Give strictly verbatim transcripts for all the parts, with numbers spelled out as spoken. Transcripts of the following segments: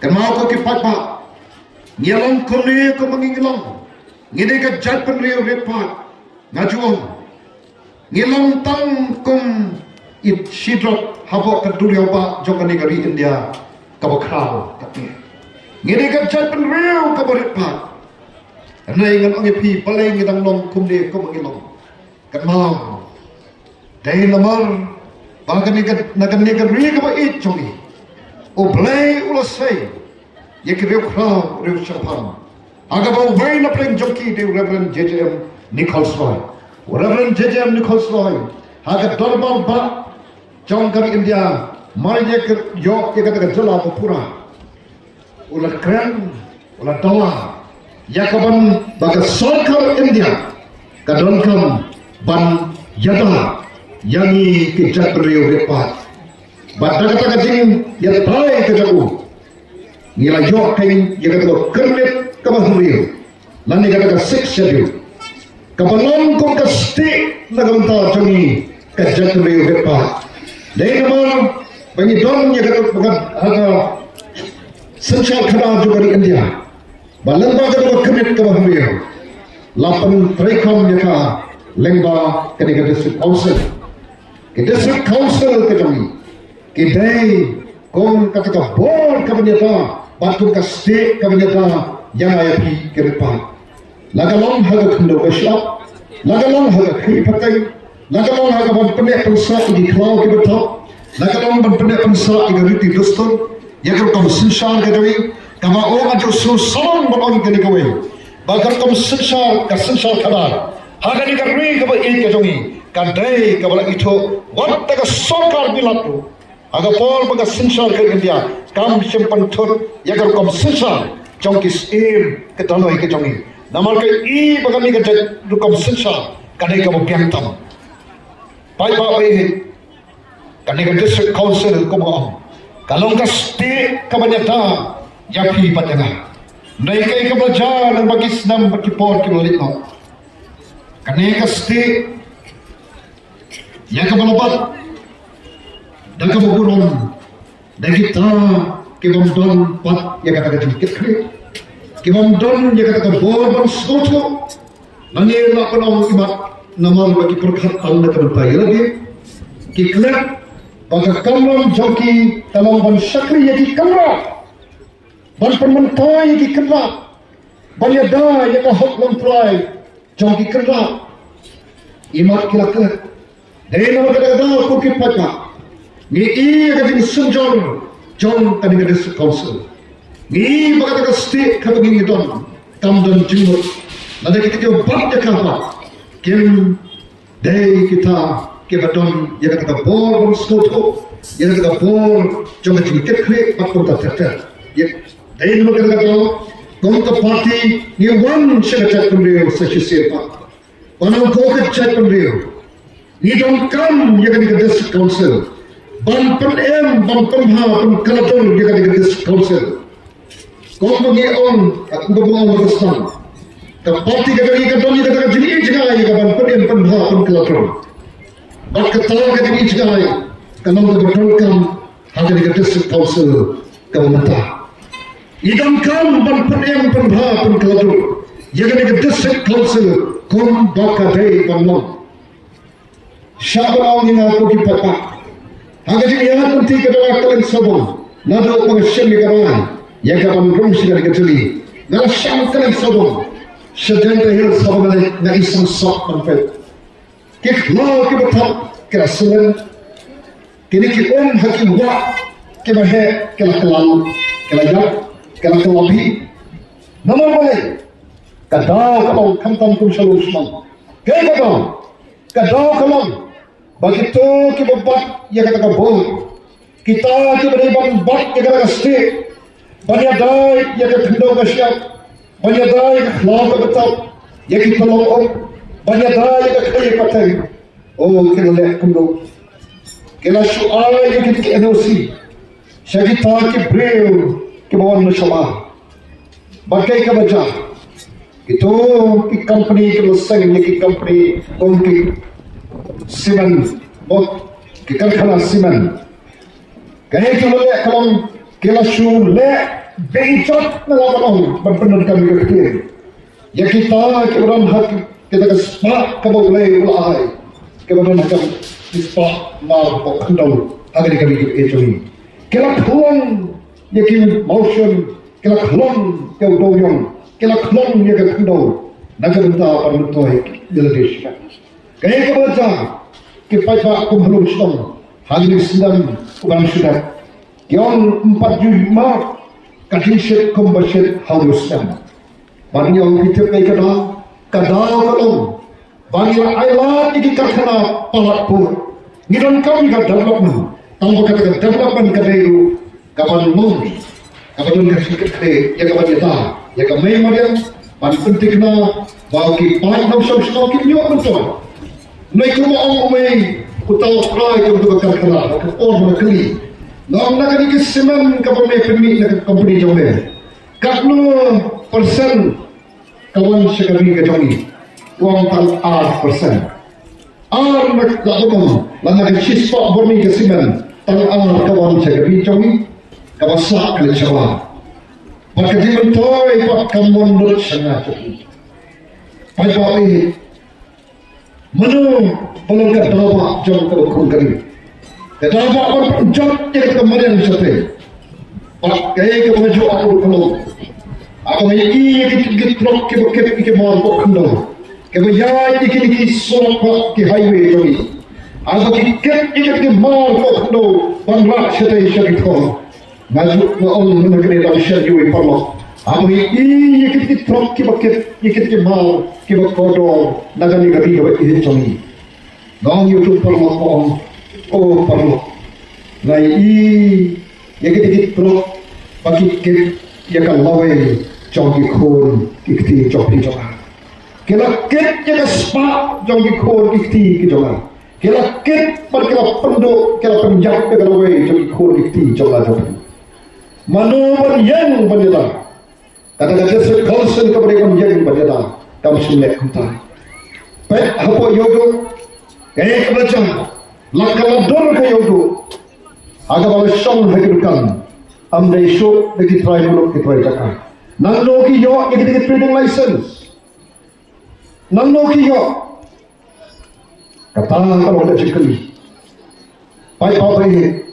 Kynmaw ko ki paidbah, ngi long kumne kumba ngi long. Ngi dei ka jaitbynriew rit paid. Nga ju ong, ngi long tang kum i shi drop hapoh ka duriaw bah jong kane ka ri India kaba khraw katne. Ngi dei ka jaitbynriew kaba rit paid. Hynrei ngan ong ïa phi, balei ngi dang long kumne kumba ngi long? Kynmaw, dei namar ba kane ka, na kane ka ri kaba ïeit jong ngi, U Blei u la sei ïa ki riewkhraw riewshemphang, ha kaba uwei na pdeng jong ki dei u Reverend J J M Nichols Roy. U Reverend J J M Nichols Roy, ha ka dorbar bah jong ka ri India, mar ïa ka, ïoh ïa kata ka jylla ba pura, u la kren, u la dawa ïa ka ban, ba ka sorkar India ka donkam ban ïada ïa ngi ki jaitbynriew rit paid. Bad da kata ka jingïatai ka jong u, ngi la ïoh kein ïa kata ka kyrmet kaba hynriew, lane kata ka Sixth Schedule, kaba long kum ka stieh na ka bynta jong ngi ka jaitbynriew rit paid. Dei namar ba ngi don ïa kata ka, ha ka synshar khadar jong ka ri India, ba lyngba kata ka kyrmet kaba hynriew, la pyntreikam ïa ka lyngba kane ka District Council. Ka District Council ka jong ngi, ki dei kum kata ka bor kaba ïada bad kum ka stieh kaba ïada ïa nga ïa phi ki rit paid. La ka long ha ka khyndew ka shyiap, la ka long ha ka khyllipateng, la ka long ha ka ban pynneh pynsah ïa ki khlaw kiba thok, la ka long ban pynneh pynsah ïa ka riti dustur, ïa ka rukom synshar ka jong ngi, kaba ong, nga ju sngewsarong ban ong kane kawei, ba ka rukom synshar, ka synshar khadar ha kane ka ri kaba ïeit ka jong ngi, ka dei kaba la ithuh wat da ka sorkar bilat ruh. Ha ka por ba ka synshar ka India kam shym pynthut ïa ka rukom synshar jong ki syiem ka tanoi ka jong ngi. Namar ka i ba kane ka jait rukom synshar ka dei kaba biang tam. Paidbah ba ïeit, kane ka District Council kumba ong, ka long ka stieh kaban ïada ïa phi bad ïa nga. Hynrei kaei kaba la jia lyngba ki snem bad ki por kiba la leit noh? Kane ka stieh ïa kaba la bat da kaba burom da kita ki bym don pat ïa kata ka jingkit khlieh, ki bym don ïa kata ka bor ban sngewthuh. Lane lah ban ong imat, namar ba ki pyrkhat tang na ka bynta ïa lade, ki klet ba ka kamram jong ki ka long ban shakri ïa ki kynrad, ban pynmynta ïa ki kynrad, ban ïada ïa ka hok longtrai jong ki kynrad. Imat ki la klet. Dei namar kata ka daw, ko ki paidbah, ngi ïohi ïa ka jingsynjor jong kane ka District Council. Ngi ïohi ba kata ka stieh kaba ngi don kam don jingmut. Lada kita ki bat ïa ka, ba kim dei kita kiba don ïa kata ka bor ban sngewthuh, ïa kata ka bor jong ka jingkit khlieh bad kumta ter ter. Ïa, dei namar kata ka daw, kum ka party ngi wan sha ka jaitbynriew sa shisien pat. Ban ong ko ka jaitbynriew, ngi donkam ïa kane ka District Council ban pynim, ban pynbha, pynkylla dur ïa kane ka District Council. Kumba ngi ong, kumba ngi ong mynta, ka party ka jong ngi ka don ïa kata ka jingïohi jngai ïa ka ban pynim, pynbha, pynkylla dur. Bad kata ka jingïohi jngai ka long kaba donkam ha kane ka District Council kaba mynta. Ngi donkam ban pynim, pynbha, pynkylla dur ïa kane ka District Council kumba ka dei ban long. Shah ban ong ïa nga, ko ki paidbah, ha ka jingïaid lynti ka dei ka Kylleng Sawbong, naduh ba nga shim ïa ka rai ïa ka ban rung sha kane ka jylla, nga la shah Kylleng Sawbong, sha Jaintia Hills haba nga leit, nga i sangsot ban peit. Ki khlaw kiba thok ki la syllen. Kine ki um ha ki wah kiba heh ki la kylla, ki la ïap, ki la kylla bih. Namar balei? Ka daw ka long, khamtam kum sha lum sha shnong. Kaei ka daw? Ka daw ka long ba kito kiba bat ïa kata ka bor, kita kiba dei ban bat ïa kata ka stieh, ban ïada ïa ka khyndew ka shyiap, ban ïada ïa ka khlaw kaba thok, ïa ki tyllong um, ban ïada ïa ka khyllipateng, o, ki la leh kumno? Ki la shu ai ïa kine ki N O C sha kita ki briew kiba wan na shamar. Bad kaei kaba jia? Kito ki company kiba seng, ïa ki company kum ki cement, bad ki karkhana cement, kaei kaba leh ka long, ki la shu leh Bad ïa kata nga la ban ong ban pyndonkam ïa ka ktien ïa kita kiba don ha kita ka spah kaba U Blei u la ai, kiba don ha ka spah mar hapoh khyndew ha kane ka ri kaba ïeit jong ngi. Ki la khlong ïa ki mawshun, ki la khlong ïa u dewiong, ki la khlong ïa ka khyndew na ka bynta ban myntoi ïa lade shimet. Kaei kaba jia, ki paidbah kum ha Lum Shnong ha kane ka snem u Barashoh Dep, ki ong ym pat ju map ka jingshit kumba shit ha u snem. Ban ïa u ki tip ei ka daw, ka daw ka long ba ngi la ailad ïa ki karkhana palat pur. Ngi donkam ïa ka development, tang ba kata ka development ka dei ruh kaban long kaba don ka jingkitkhlieh ïa kaban ïada ïa ka mei mariang, ban pynthikna ba ki paid nongshong shnong kin ïoh myntoi. Nai kumba ong u mei uta u trai ka uta ka karkhana, ka por ba kali. Nga ong na kane ka simen kaba me pynmih na ka company jong me, katno percent ka wan sha ka ri ka jong ngi? Ka ong tang ar percent. Ar na ka bym, lada ka shispah bor ni ka simen, tang ar ka wan sha ka ri jong ngi, kaba sah ka leit shabar. Bad ka jingmyntoi pat kam wan lut sha nga jong ngi. Paidbah, mano ba long ka daw ba jong kaba khun ka ri? Ka daw ba ban pynjot ïa ka mariang shatei. Bad kaei kaba nga ju ong ruh ka long, haba ngi ïohi ïa ki, ki trok kiba kit ïa ki mar hapoh khyndew, kiba ïaid ïa kine ki surok bad ki highway jong ngi, haba ki kit ïa ki mar hapoh khyndew ban rah shatei sha ki thong, nga ju, nga ong na kane dang shen ïa u paralok, haba ngi ïohi ïa kine ki trok kiba kit ïa kine ki mar kiba kordor na kane ka ri kaba ïeit jong ngi. Nga ong ïa utu u paralok, nga ong, o paralok, nga ïohi ïa kine ki trok ba ki kit ïa ka lawei jong ki khun ki kti jong phi jong nga. Ki la kit ïa ka spah jong ki khun ki kti ki jong nga. Ki la kit bad ki la pynduh, ki la pynïap ïa ka lawei jong ki khun ki kti jong nga jong phi. Mano ban ïeng ban ïada? Kata ka District Council kaba dei ban ïeng ban ïada kam shym leh kumta. Peit hapoh Ïewduh, kaei kaba la jia, la ka la dur ka Ïewduh, ha kaba la shong ha ki dukan, ym dei shuh da ki trai muluk ki trai jaka. Nangno ki ïoh ïa ki trading license? Nangno ki ïoh? Kata ka long ka jingkylli. Paidbah ba ïeit,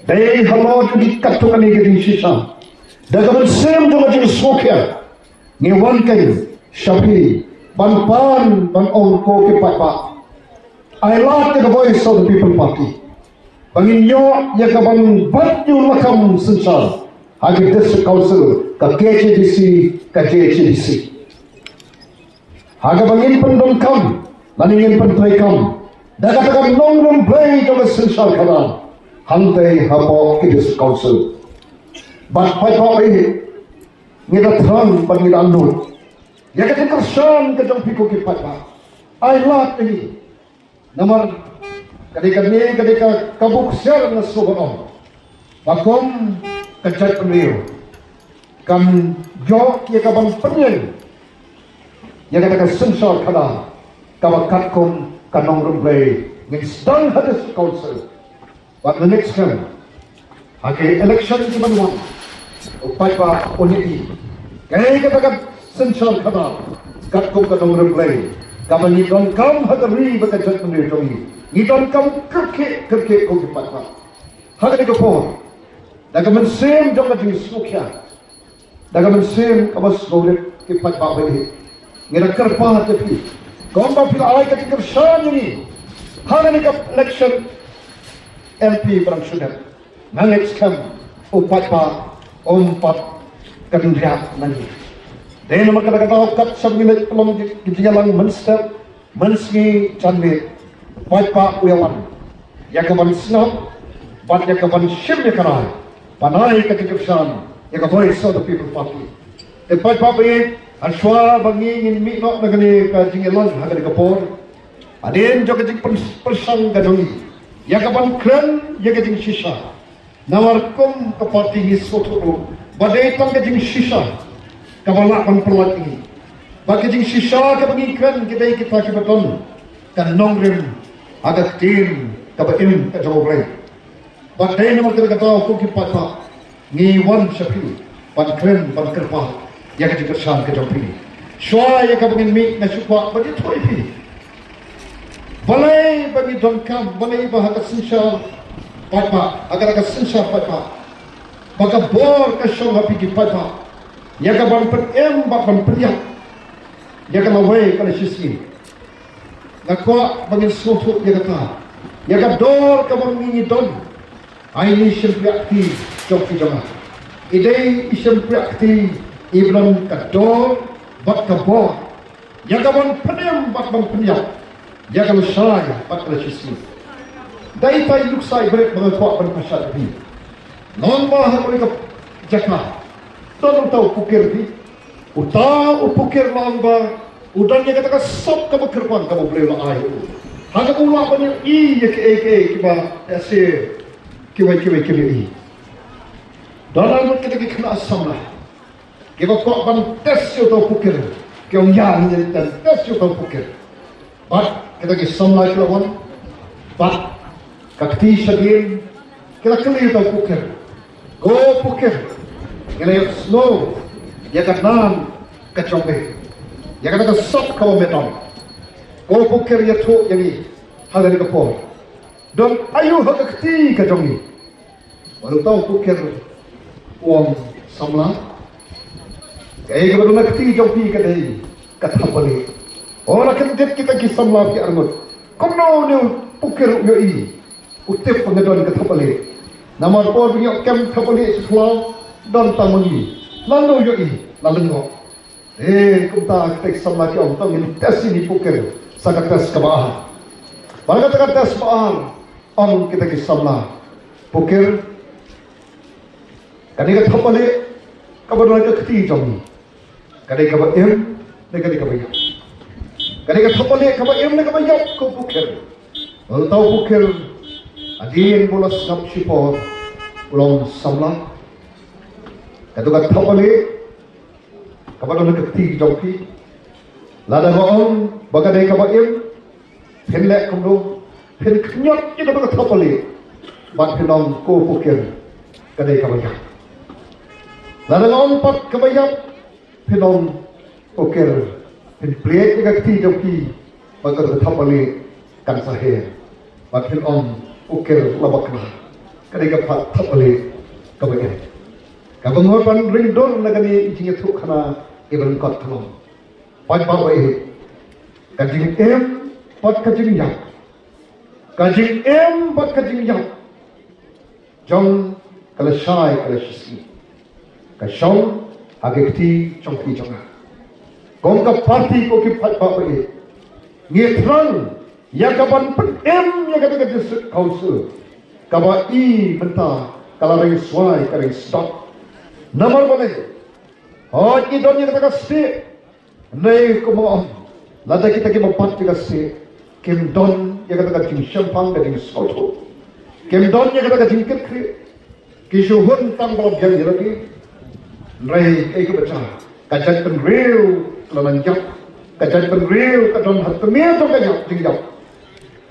dei halor jong ngi katto katne ka jingshisha, da ka mynsiem jong ka jingsngewkhia, ngi wan kein sha phi ban pan ban ong ko ki paidbah, ai lad ïa ka Voice of the People Party ba ngin ïoh ïa ka ban bat ïa u lakam synshar ha ki District Council, ka K H A D C, ka J H A D C. Ha kaba ngin pyndonkam lane ngin pyntreikam da kata ka nongrim Blei jong ka synshar khadar hangtei hapoh ki District Council. Bad paidbah ba ïeit, ngi da thrang bad ngi da nud ïa ka jingkyrshan ka jong phi ko ki paidbah. Ai lad ïa ngi. Namar ka dei kane ka dei ka, ka buk siar nga sngewbha ong ba kum ka jaitbynriew kan ïoh ïa ka ban pynïeng ïa kata ka synshar khadar kaba katkum ka nongrim Blei ngin sdang ha District Council. Bad mynta skhem ha ki election kiban wan, u paidbah un ïohi kaei kata ka synshar khadar katkum ka nongrim Blei kaba ngi donkam ha ka ri bad ka jaitbynriew jong ngi. Ngi donkam kyrkieh kyrkieh ko ki paidbah. Ha kane ka por, da ka mynsiem jong ka jingsngewkhia, da ka mynsiem kaba sngewrit ki paidbah ba ïeit, ngi da kyrpad ïa phi, kumba phi la ai ka jingkyrshan ïa ngi ha kane ka election M P ba dang shu dep, nga ngeit skhem u paidbah um pat kynriah na ngi. Dei namar kata ka daw kat shaba ngi leit pynlong ki jingïalang mynstep mynsngi janmiet, paidbah u ïawan ïa ka ban sngap bad ïa ka ban shim ïa ka rai ban ai ka jingkyrshan ïa ka Voice of the People Party. Te paidbah ba ïeit, hashwa ba ngi ngin mih noh na kane ka jingïalang ha kane ka por, hadien jong ka jingpyrshang ka jong ngi ïa ka ban kren ïa ka jingshisha. Namar kum ka party ngi sngewthuh ruh ba dei tang ka jingshisha kaba lah ban pynlait ngi. Bad ka jingshisha kaba ngi kren ka dei kita kiba don ka nongrim ha ka ktien kaba im ka jong U Blei. Bad dei namar kata ka daw ko ki paidbah ngi wan sha phi ban kren, ban kyrpad ïa ka jingkyrshan ka jong phi. Shuwa ïa kaba ngin mih, nga shu kwah ban ïathuh ïa phi. Balei ba ngi donkam, balei ba ha ka synshar paidbah, ha ka, ha ka synshar paidbah, ba ka bor ka shong ha phi ki paidbah ïa ka ban pynim bad ban pynïap ïa ka lawei ka la shisngi. Nga kwah ba ngin sngewthuh ïa kata, ïa ka dor kaba ngi don. Ai, i shympriah kti jong phi jong nga i dei i shympriah kti i ba don ka dor bad ka bor ïa ka ban pynim bad ban pynïap ïa ka lashai bad ka lashisngi. Dei ita i nuksa i ba rit ba nga kwah ban pynshai ïa phi. Nongba ha kawei ka jaka don uta u pukir phi. Uta u pukir long ba u don ïa kata ka sop kaba kyrpang kaba U Blei u la ai ïa u. Ha kaba u lah ban ïohi ïa kiei kiei kiba ïa se kiwei kiwei kim ïohi. Don arngut kita ki khynnah samla kiba kwah ban test ïa uta u pukir. Ki ong ïa ngin test ïa uta u pukir. Bad kita ki samla ki la wan bad ka kti shadien, ki la kylli ïa uta u pukir, ko pukir, ngi la ïohsngew ïa ka nam ka jong me, ïa kata ka sop kaba me don. Ko pukir, ïathuh ïa ngi ha kane ka por, don aïu ha ka kti ka jong ngi? Bad uta u pukir u ong, samla, kaei kaba don ha kti jong phi ka dei ka thapbalieh. O, la kyndit kita ki samla ki arngut, kumno une u pukir u ïohi, u tip ba nga don ka thapbalieh? Namar por ba ngi ïoh kem thapbalieh sha khlaw don tang ma ngi. Lano u ïohi, la lyngngoh. Eh, kumta kita ki samla ki ong, to ngin test ïa une u pukir sa ka test kaba ar. Bad kata ka test ba ar, ong kita ki samla, pukir, kane ka thapbalieh kaba don ha ka kti jong ngi, ka dei kaba im ne ka dei kaba ïap? Ka dei ka thapbalieh kaba im ne kaba ïap, ko pukir? Uta u pukir, hadien ba u la sngap shipor, u la ong, samla, kato ka thapbalieh kaba don ha ka kti jong phi, lada nga ong ba ka dei kaba im, phin leh kumno? Phin khñiot ïa kato ka thapbalieh bad phin ong, ko pukir, ka dei kaba ïap. Lada nga ong pat kaba ïap, phin ong, pukir, phin plied ïa ka kti jong phi bad kato ka thapbalieh kan sa her. Bad phin ong, pukir, la bakla, ka dei ka thapbalieh kaba im. Kaba ngi hap ban ring dur na kane ka jingïathuhkhana iba lyngkot ka long, paidbah ba ïeit, ka jingim bad ka jingïap, ka jingim bad ka jingïap jong ka lashai ka lashisngi ka shong ha ka kti jong phi jong nga. Kum ka party, ko ki paidbah ba ïeit, ngi thrang ïa ka ban pynim ïa kata ka District Council kaba i mynta ka la reng swai ka reng sdok. Namar balei? Hooid, ngi don ïa kata ka stieh. Hynrei kumba ong, lada kita kiba bat ïa ka stieh kim don ïa kata ka jingshemphang ka jingsngewthuh, kim don ïa kata ka jingkitkhlieh, ki shu hun tang ba la biang ïa lade. Hynrei kaei kaba jia? Ka jaitbynriew ka la nang ïap. Ka jaitbynriew ka don ha tmier jong ka ïap, jingïap.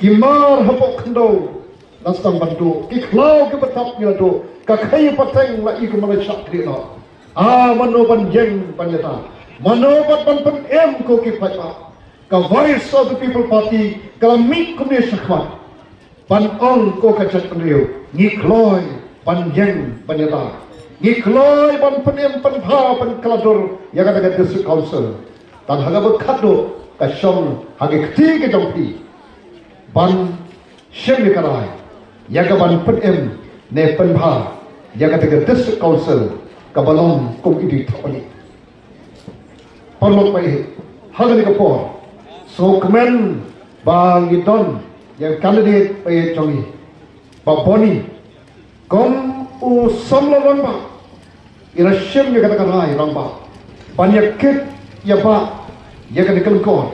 Ki mar hapoh khyndew la sdang ban duh, ki khlaw kiba tap ngi la duh, ka khaïi pateng la i kumba la shah khlieh noh. Ah, mano ban ïeng ban ïada? Mano pat ban pynim, ko ki paidbah? Ka Voice of the People Party ka la mih kumne shakhmat ban ong, ko ka jaitbynriew, ngi kloi ban ïeng ban ïada. Ngi kloi ban pynim pynbha pynkylla dur ïa kata ka District Council. Tang ha kaba khatduh ka shong ha ka kti ka jong phi ban shim ïa ka rai ïa ka ban pynim ne pynbha ïa kata ka District Council kaba long kum i dei thapbalieh. Paralok ba ïeit, ha kane ka por sngewkmen ba ngi don ïa ka candidate ba ïeit jong ngi, Bah Boni, kum u samla rangbah. I la shim ïa kata ka rai rangbah ban ïa kit ïa bah ïa kane ka lyngkor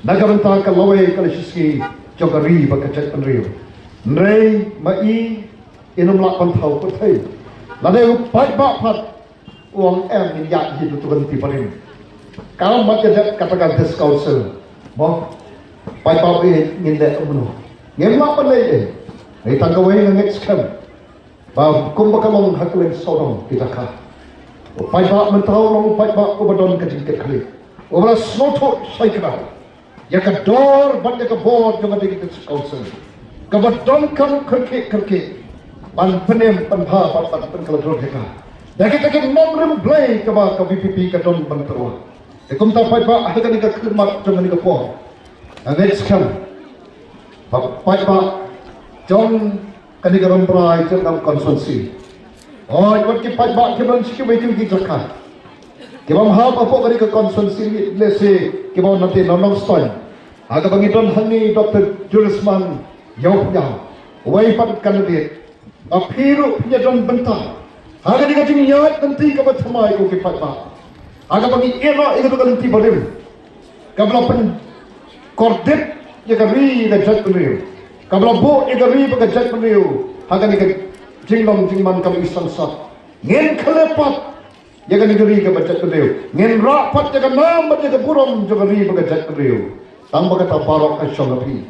na ka bynta ka lawei ka lashisngi jong ka ri bad ka jaitbynriew. Hynrei ma i, in ym lah ban thaw pyrthei. Lada u paidbah pat u ong em, ngin ïaid hi tu tu kan ti parim. Ka mat ka dep kata ka District Council. Mo, paidbah, i ngin leh kumno? Ngim lah ban leh ei. Hynrei tang kawei nga ngeit skhem ba kumba ka long ha kylleng sawdong ki jaka, U paidbah mynta u long u paidbah uba don ka jingkitkhlieh, uba la sngewthuh shai kynmaw ïa ka dor bad ïa ka bor jong ka Delegates Council, kaba donkam kyrkieh kyrkieh ban pynim pynbha bad ban pynkylla dur ïa ka da kita ki nongrim Blei kaba ka VPP ka don ban tyrwa. Te kumta paidbah, ha kane ka khmat jong kane ka por, nga ngeit skhem ba paidbah jong kane ka Rambrai Jyrngam constituency, hooid, wat ki paidbah kiba don sha kiwei kiwei ki jaka, kiba ym hap hapoh kane ka constituency, lehse kiba wan nangtei na Nongstoiñ, ha kaba ngi don hangne Doctor Juliusman Ïawphniang, uwei pat u candidate. Ba phi ruh phin ïadon bynta ha kane ka jingïaid lynti kaba thymmai, ko ki paidbah, ha kaba ngi ïehnoh ïa kata ka lynti barim kaba la pynkordit ïa ka ri ïa ka jaitbynriew, kaba la buh ïa ka ri bad ka jaitbynriew ha kane ka jinglong jingman kaba i sangsot. Ngin khleh pat ïa kane ka ri kaba jaitbynriew, ngin rah pat ïa ka nam bad ïa ka burom jong ka ri bad ka jaitbynriew. Tang ba kata baroh ka shong ha phi.